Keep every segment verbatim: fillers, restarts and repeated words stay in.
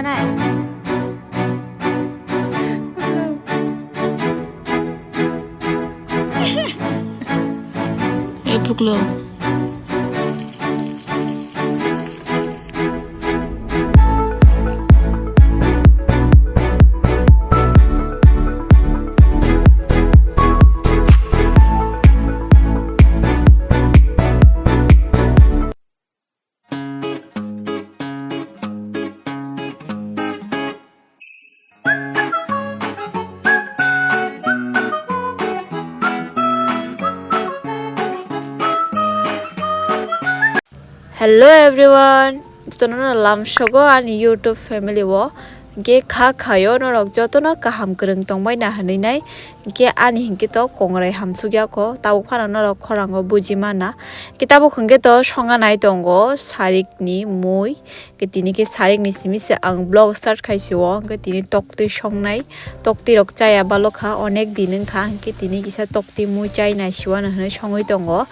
Nai. Ei puklo. Hello everyone, jotono lamsogo ani YouTube family o. Hingke kha khayo norok jotono kaham kwrwng tongbai na hinwi nai. Hingke ani hingke to kongrai hamsukya kho, tabuk phano norok khorango buji mana. Hingke tabuk hingke to songa nai tongo sarikni mui. Hingke tini khe sarikni simi se ang vlog start khai si o. Hingke tini toktwi songnai, toktwi rok chaya balo kha, onek din wngkha. Hingke tini kisa toktwi mui chai nai si o ano hinwi songwi tongo.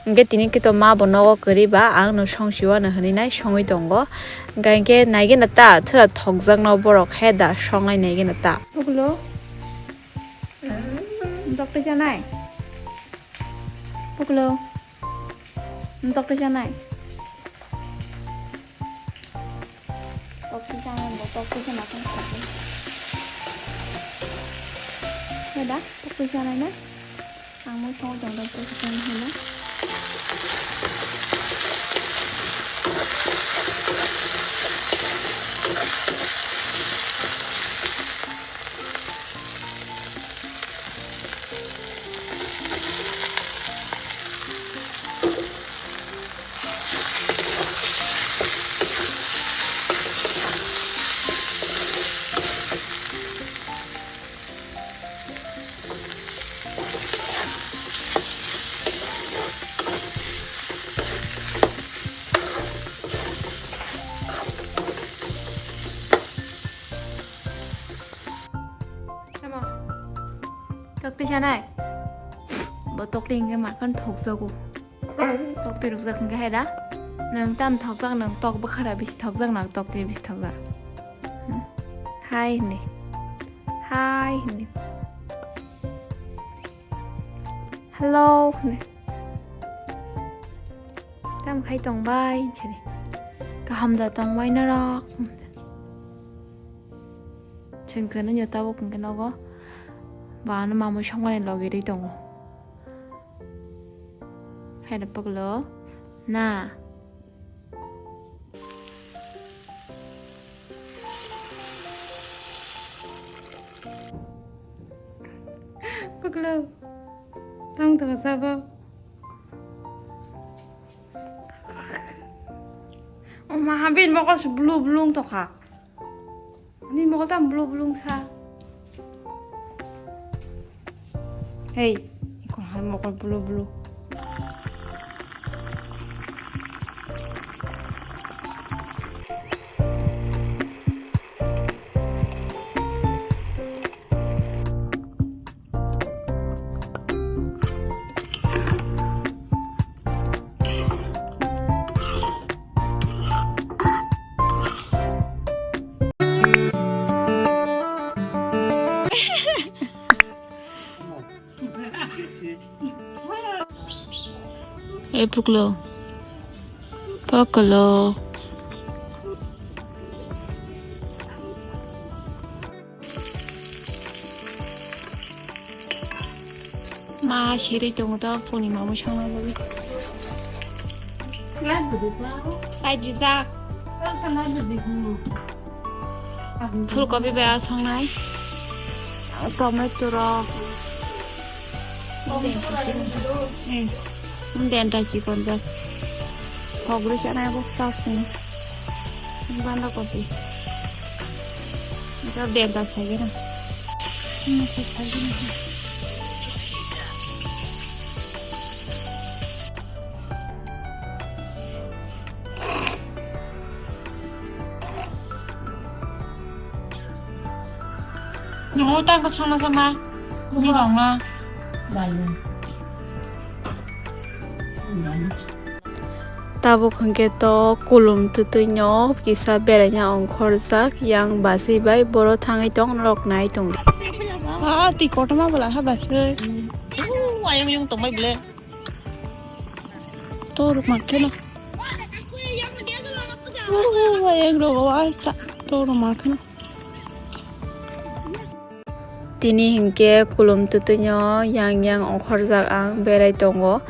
Hingke tini khe to ma bo nogo kwrwi ba ang no song si o ano hinwi nai songwi tongo. Hingke naigena ta, thwra thokjakno borok he da, songnai naigena ta. Pukulo, mm, tokti chanai. Pukulo, mm, tokti chanai. Tokti chanai bo, tokti chana khe. He da, tokti chanai na? Ang mui songwi tong, tokti chanai hino. Tamo. Tokti chanai. Bo tokti hingke makan thokjago. Tokti rukjak hingke hai da. Nang tam thokjak, nang tok bwkhara bisi thokjak, nang tokti bisi thokjak. Hmm. Hai hini. Hai hini. Hello hini. Tam khai tongbai chini. Kaham da tongbai norok. Chwng khe nini tabuk hwnkhe nogo ba ano mamui songmani logi rwi tongo. Haino poklo na. Poklo tang tong sabo. Oma habin mokol se blue blue tokha. Ani mokol tam blue blue sa. Hey, ikon hai mokol blue blue. Eh, puklo. Pokolo. Ma siri tongo to, puni mamui sangna bagwi. Lai dijak. Phulkobi bai asongnai. Tomato rok. Hmm. Denta chikon jak. Thok rwi chanai bo chasni. Banda kopi. Ito denta saigena. Hmm, so saigena. Nungo tang ko sangna sama. Kumi rong na. Bayu. Bayu. Tabuk hwnkhe to kulum twtwino kisa beraina ongkhorjak yang basui bai boro thangwi tong norok nai tongdi. Ah, twi kotorma bwla ha basui. Ayang yung tongbai ble. To ruk makheno. Ayang rogo waisa to ruk makheno. Tini hinkhe kulum twtwino yang yang ongkhorjak ang berai tongo.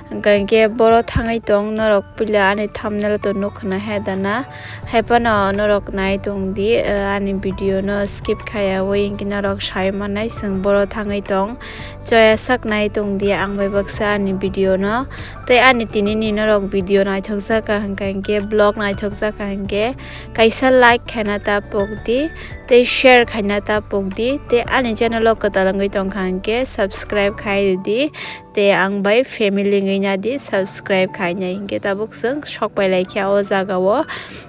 Hwnkha hinkhe boro thangwi tong norok puila ani thumbnail o to nukha na he dana. Haiphano norok nai tongdi, eh, ani video no skip khaiyawi hinkhe norok sai mannai chwng boro thangwi tong. Choya sak nai tongdi ang bai baksa ani video no. Tei ani tini ni norok video naithokjak kha hwnkha hinkhe vlog naithokjak kha hinkhe kaisa like khaina ta pokdi. Tei share khaina ta pokdi, tei ani channel o kwtal wngwi tongkha hinkhe subscribe khai rwdi, tei ang bai family wngwi nadi subscribe khainai hinkhe tabuk chwng sok pai laikha o jaga o,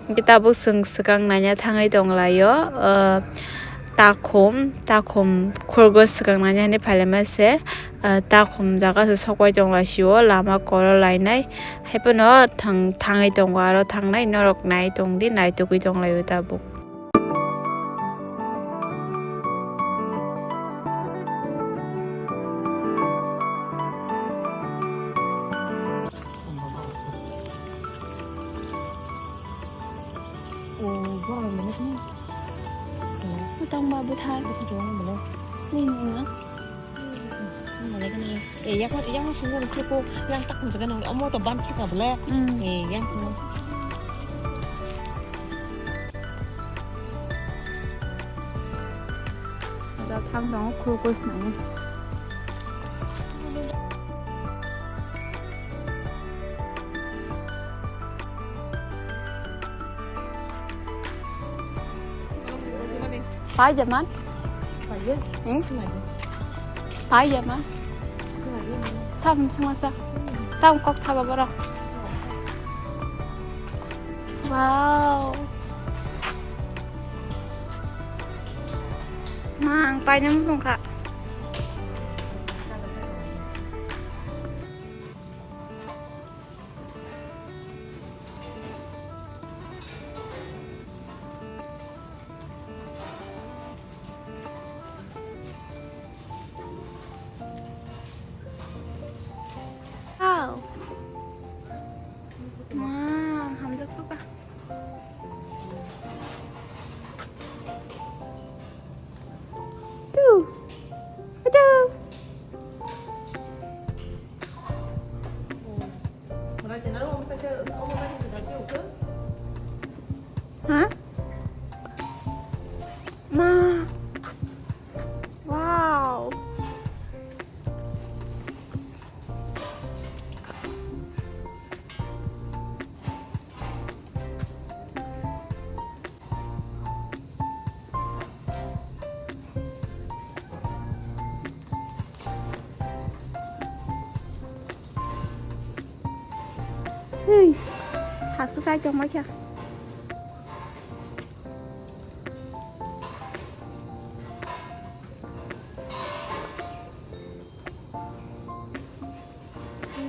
hinkhe tabuk chwng swkang naina thangwi tonglaio, ah, takhum, takhum khurgo swkang naina hinwi phailai mase, ah, takhum jaga se sok pai tonglaisio lama koro lainai, haiphano thang-, thangwi tongo aro thangnai norok nai tongdi, naitugwi tonglaio tabuk. Utang ba bwthar. Nini wngna. Eh, yang, yang sini khuku yang tak pun jaga nang omo to ban saka bole. Hmm. Eh, yang sini. Ada thang dong khuku senang. Pai jaman? Pai ya? Eh? Pai jaman? Sam suma sa. Tam kok saba borok. Wow. Mang paina mung kha. Wow. Ma, hamjak soka. Tu. Aduh. Hah? Ma. Wow. Hei, hasko sai tongma kha.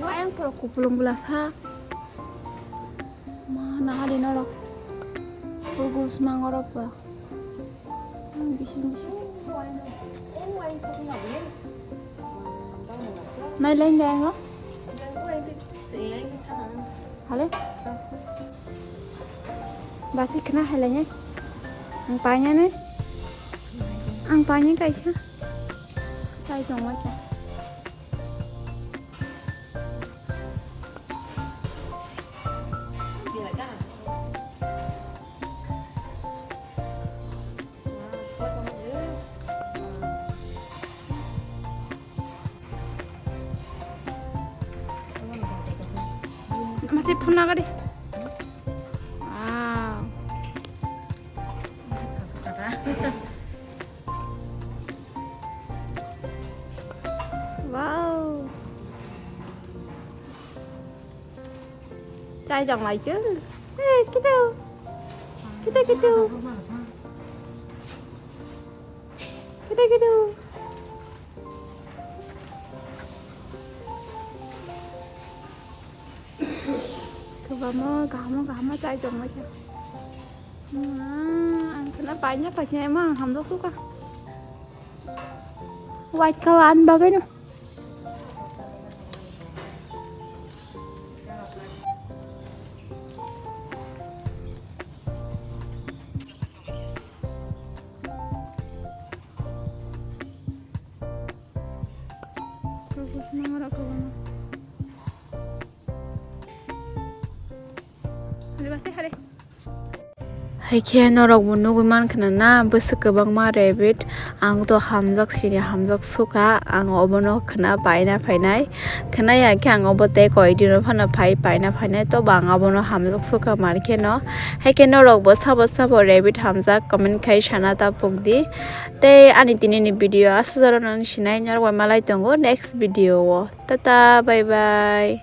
Ayang pura kupulung bwla sa. Ma nahali norok. Purgus mangorok ba. Bising bising. Nai lain dai ngo. Hale. Basi kena halanya. Ang panya ne. Ang panya kaisa. Sai tongma kha. Masih phuna gadi. Wow. Wow. Chai jang lai chu. Hey, kitu. Kitu, kitu. Kitu, kitu. Kahamo, kahamo, kahamo chai tongmai kha. Hmm, ang khna paina paisai ma ang hamjak suka. White color an bagwi no. Hai khe norok bo nugwi mankha na, na bwswk kwbangma rabbit. Ang to hamjak sini hamjak sukha, ang obono khna paina phainai. Khna ya khe ang obo tei koi dino phano phai paina phainai, to bo ang abono hamjak sukha mar khe no. Hai khe norok bo sabo sabo rabbit hamjak comment khai sana ta pok di. Tei ani tini ni video aswk jora nang sinai, norok bai malai tongo next video o. Tata, bye bye.